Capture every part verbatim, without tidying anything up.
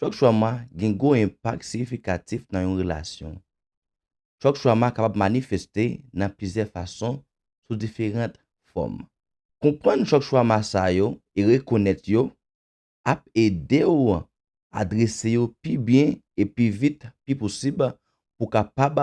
Chòk twoma gen gwo enpak siyifikatif nan yon relasyon. Chòk twoma kapab manifeste nan plizyè fason sou diferan fòm. Konprann chòk twoma sa yo e rekonèt yo ap ede w adrese yo pi byen e pi vit pi posib pou w kapab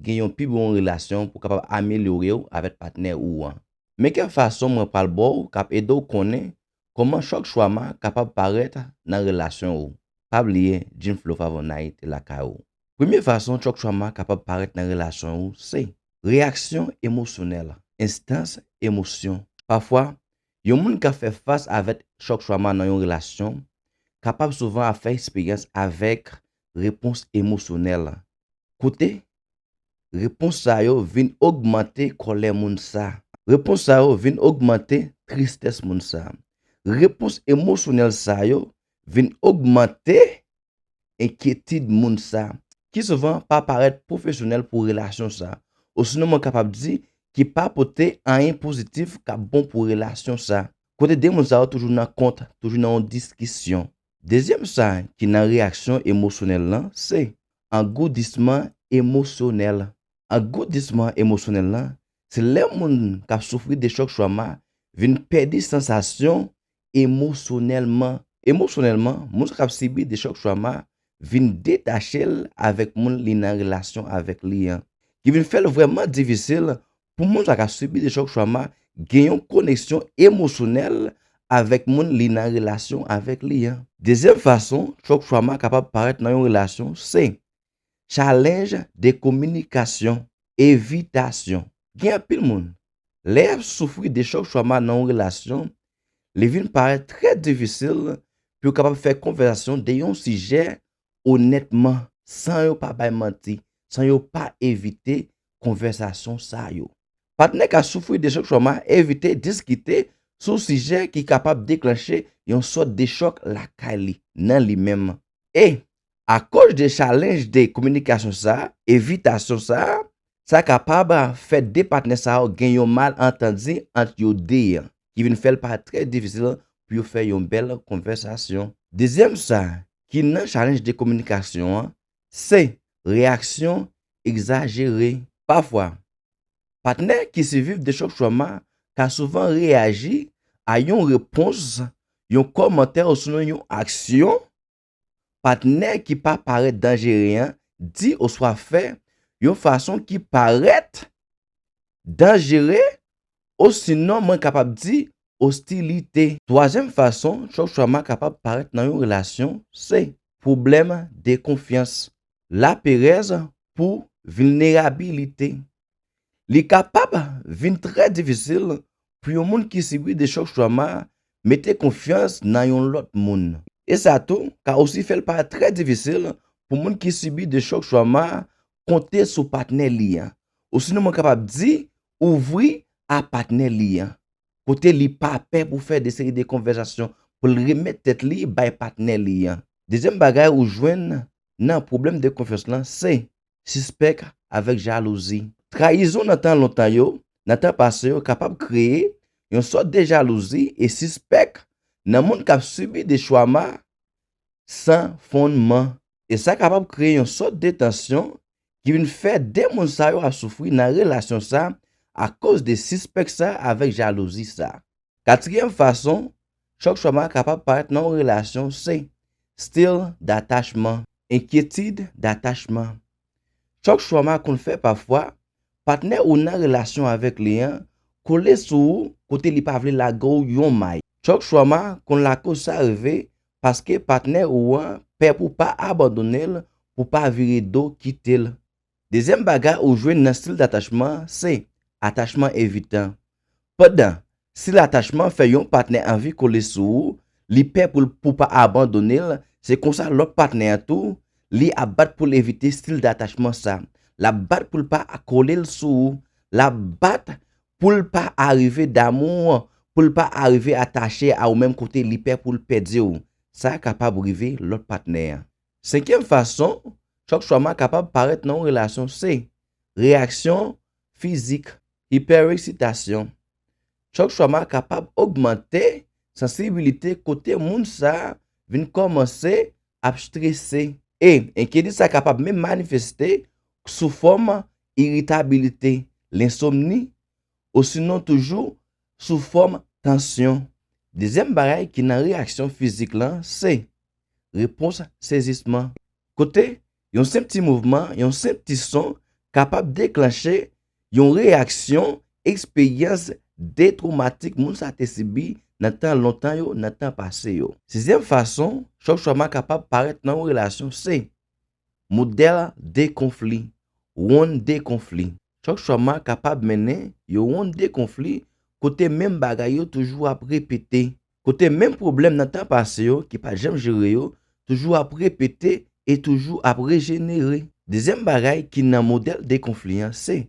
gen yon pi bon relasyon, pou w kapab amelyore w avèk patnè ou an. Men kèk fason mwen pral ba w k ap ede w konnen kòman chòk twoma kapab parèt nan relasyon ou. Pa bliye, Jim Flo Favonay te lakay ou. Premye fason chòk twoma kapab parèt nan relasyon ou se reyaksyon emosyonèl, enstans emosyon. Pafwa, yon moun k ap fè fas avèk chòk twoma nan yon relasyon kapab souvan ap fè eksperyans avèk repons emosyonèl. Kote repons sa yo vin ogmante kòlè moun sa. Repons sa yo vin ogmante tristès moun sa. Repons emosyonèl sa yo vin ogmante enkyetid moun sa, ki souvan pa parèt pwofesyonèl pou relasyon sa, osinon mwen kapab di ki pa pote anyen pozitif k ap bon pou relasyon sa. Kote de moun sa yo toujou nan kont, toujou nan yon diskisyon. Dezyèm sa ki nan reyaksyon emosyonèl lan se angoudisman emosyonèl. Angoudisman emosyonèl lan se lè moun k ap soufri de chòk twoma vin pèdi sansasyon emosyonèlman. Emosyonèlman, moun sa k ap sibi de chòk twoma vin detache l avèk moun li nan relasyon avèk li an, ki vin fè l vrèman difisil pou moun sa k ap sibi de chòk twoma gen yon koneksyon emosyonèl avèk moun li nan relasyon avèk li an. Dezyèm fason chòk twoma kapab parèt nan yon relasyon se chalenj de kominikasyon, evitasyon. Gen anpil moun, lè y ap soufri de chòk twoma nan yon relasyon, li vin parèt trè difisil pou yo kapab fè konvèsasyon de yon sijè onètman, san yo pa bay manti, san yo pa evite konvèsasyon sa yo. Patnè k ap soufri de chòk twoma evite diskite sou sijè ki kapab deklanche yon sòt de chòk lakay li, nan li menm. E, akoz de chalenj de kominikasyon sa a, evitasyon sa a, sa kapab fè de patnè sa yo gen yon malantandi ant yo de an, ki vin fè l parèt trè difisil pou yo fè yon bèl konvèsasyon. Dezyèm sa ki nan chalenj de kominikasyon an, se reyaksyon egzajere. Pafwa, patnè ki siviv de chòk twoma ka souvan reyaji a yon repons, yon kòmantè osinon yon aksyon patnè ki pa parèt danjere an di oswa fè yon fason ki parèt danjere, osinon mwen kapab di ostilite. Twazyèm fason chòk twoma kapab parèt nan yon relasyon se pwoblèm de konfyans, laperèz pou vilnerabilite. Li kapab vin trè difisil pou yon moun ki sibi de chòk twoma mete konfyans nan yon lòt moun. E sa tou ka osi fè l parèt trè difisil pou moun ki sibi de chòk twoma konte sou patnè li an. Osinon mwen kapab di ouvri a patnè li an. Kote li pa pè pou fè de seri de konvèsasyon, pou l remèt tèt li bay patnè li an. Dezyèm bagay ou jwenn nan pwoblèm de konfyans lan se sispèk avèk jalouzi. Trayizon nan tan lontan yo, nan tan pase yo kapab kreye yon sòt de jalouzi e sispèk nan moun k ap sibi de twoma san fondman. E sa kapab kreye yon sòt de tansyon ki vin fè de moun sa yo ap soufri nan relasyon sa akoz de sispèk sa avèk jalouzi sa. Katriyèm fason chòk twoma kapab parèt nan yon relasyon se stil datachman, enkyetid datachman. Chòk twoma konn fè pafwa patnè ou nan relasyon avèk li an kole sou ou kote li pa vle lage w yon may. Chòk twoma konn lakoz sa rive paske patnè ou an pè pou pa abandone l, pou pa vire do kite l. Dezyèm bagay ou jwenn nan stil datachman se atachman evitan. Pandan stil atachman fè yon patnè anvi kole sou ou, li pè pou l pou pa abandone l, se konsa lòt patnè an tou, li ap bat pou l evite stil datachman sa. L ap bat pou l pa kole l sou ou, l ap bat pou l pa arive damou, pou l pa arive atache a ou menm kote li pè pou l pèdi w. Sa kapab rive lòt patnè an. Senkyèm fason chòk twoma kapab parèt nan yon relasyon se reyaksyon fizik, ipèreksitasyon. Chòk twoma kapab ogmante sansibilite kote moun sa a vin kòmanse ap strese. E enkyetid sa kapab menm manifeste sou fòm iritabilite, lensomni, osinon toujou sou fòm tansyon. Dezyèm bagay ki nan reyaksyon fizik lan se repons sezisman. Kote yon senp ti mouvman, yon senp ti son kapab deklanche yon reyaksyon, eksperyans de twomatik moun sa te sibi nan tan lontan yo, nan tan pase yo. Sizyèm fason chòk chwama kapab parèt nan yon relasyon se modèl de konfli, wonn de konfli. Chòk chwama kapab mennen yon wonn de konfli kote menm bagay yo toujou ap repete, kote menm pwoblèm nan tan pase yo ki pa t janm jere yo toujou ap repete e toujou ap rejenere. Dezyèm bagay ki nan modèl de konfli an se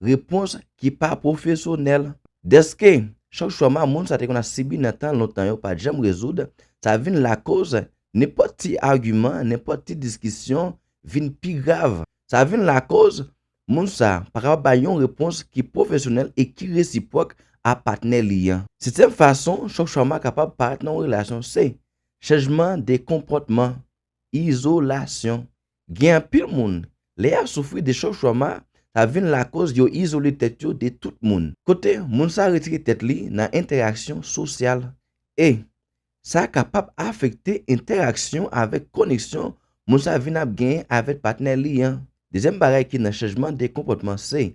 repons ki pa pwofesyonèl. Dèske chòk chwama moun sa te konn ap sibi nan tan lontan yo pa t janm rezoud, sa vin lakoz nenpòt ti agiman, nenpòt ti diskisyon vin pi grav. Sa vin lakoz moun sa pa kapab bay yon repons ki pwofesyonèl e ki resipwòk a patnè li an. Sizyèm fason chòk chwama kapab parèt nan yon relasyon se chanjman de konpòtman, izolasyon. Gen anpil moun, lè y ap soufri de chòk chwama, sa vin lakoz yo izole tèt yo de tout moun. Kote moun sa retire tèt li nan entèraksyon sosyal. E sa kapab afekte entèraksyon avèk koneksyon moun sa vin ap genyen avèk patnè li an. Dezyèm bagay ki nan chanjman de konpòtman se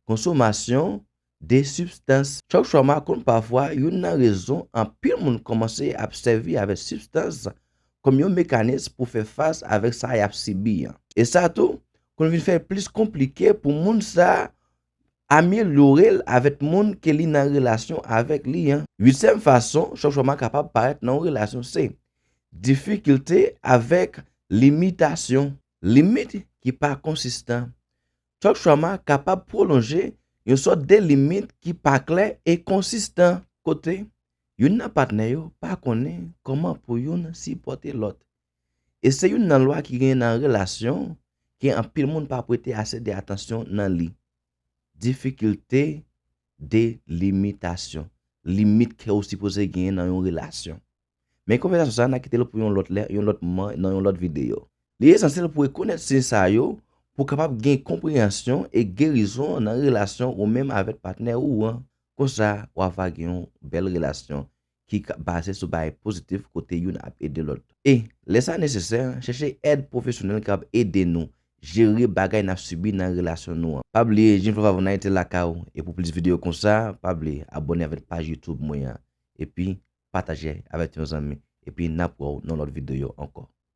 konsomasyon de sibstans. Chòk chwama konn pafwa youn nan rezon anpil moun kòmanse ap sèvi avèk sibstans kòm yon mekanis pou fè fas avèk sa y ap sibi an. E sa tou konn vin fè l plis konplike pou moun sa amelyore l avèk moun ke li nan relasyon avèk li an. Uityèm fason chòk chwama kapab parèt nan yon relasyon se difikilte avèk limitasyon, limit ki pa konsistan. Chòk chwama kapab pwolonje yon sòt de limit ki pa klè e konsistan, kote youn nan patnè yo pa konnen kòman pou youn sipòte lòt. E se youn nan lwa ki genyen nan relasyon ke anpil moun pa prete ase de atansyon nan li. Difikilte de limitasyon. Limit ke ou sipoze genyen nan yon relasyon. Men konvèsasyon sa a, n a kite l pou yon lòt lè, yon lòt moman, nan yon lòt videyo. Li esansyèl pou rekonèt siy sa yo pou w kapab gen konpreyansyon e gerizon nan relasyon ou menm avèk patnè ou an. Konsa, w a va gen yon bèl relasyon ki ka baze sou bagay pozitif kote youn ap ede lòt. E, lè sa nesesè, chèche èd pwofesyonèl k ap ede nou jere bagay n ap sibi nan relasyon nou an. Pa bliye, Jean Florent Vavonay te lakay ou. E pou plis videyo konsa, pa bliye abòne avèk paj YouTube mwen an. Epi, pataje avèk yon zanmi. Epi, n ap wè w nan lòt videyo ankò.